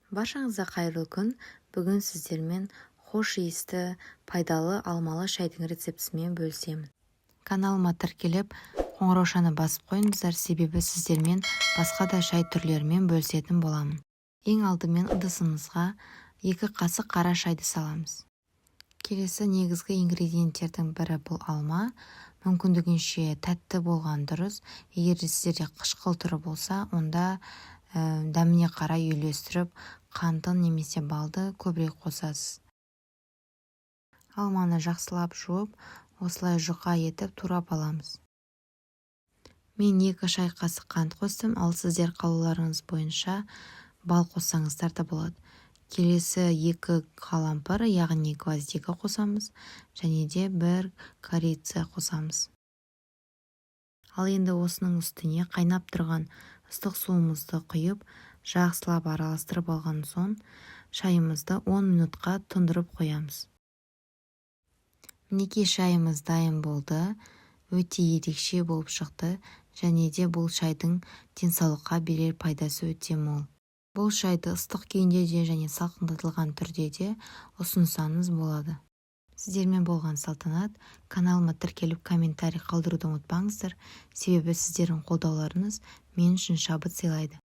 Баршаңызға қайырлы күн! Бүгін сіздермен хош иісті, пайдалы алмалы шайдың рецептісімен бөлісемін. Каналыма тіркеліп, қоңыраушаны басып қойыңыздар, себебі сіздермен басқа да шай түрлерімен бөлісетін боламын. Ең алдымен ыдысымызға 2 қасық қара шайды саламыз. Келесі негізгі ингредиенттердің бірі бұл алма. Мүмкіндігінше тәтті болған дұрыс. Егер де сіздерде қышқыл түрі болса, онда дәміне қарай үйлестіріп, қантын немесе балды көбірек қосасыз. Алманы жақсылап жуып, осылай жұқа етіп турап аламыз. Мен 2 шай қасық қант қостым, ал сіздер қалауларыңыз бойынша бал қоссаңыздар да болады. Келесі 2 қалампыр, яғни гвоздика қосамыз және де 1 корица қосамыз. Ал енді осының үстіне қайнап тұрған ыстық суымызды құйып, жақсылап араластырып алған соң, шайымызды 10 минутқа тұндырып қоямыз. Мінекей, шайымыз дайын болды. Өте ерекше болып шықты және де бұл шайдың денсаулыққа берер пайдасы өте мол. Бұл шайды ыстық күйінде де және салқындатылған түрде де ұсынсаңыз болады. Сіздермен болған Салтанат. Каналыма тіркеліп, комментарий қалдыруды ұмытпаңыздар, себебі сіздердің қолдауларыңыз мен үшін шабыт сыйлайды.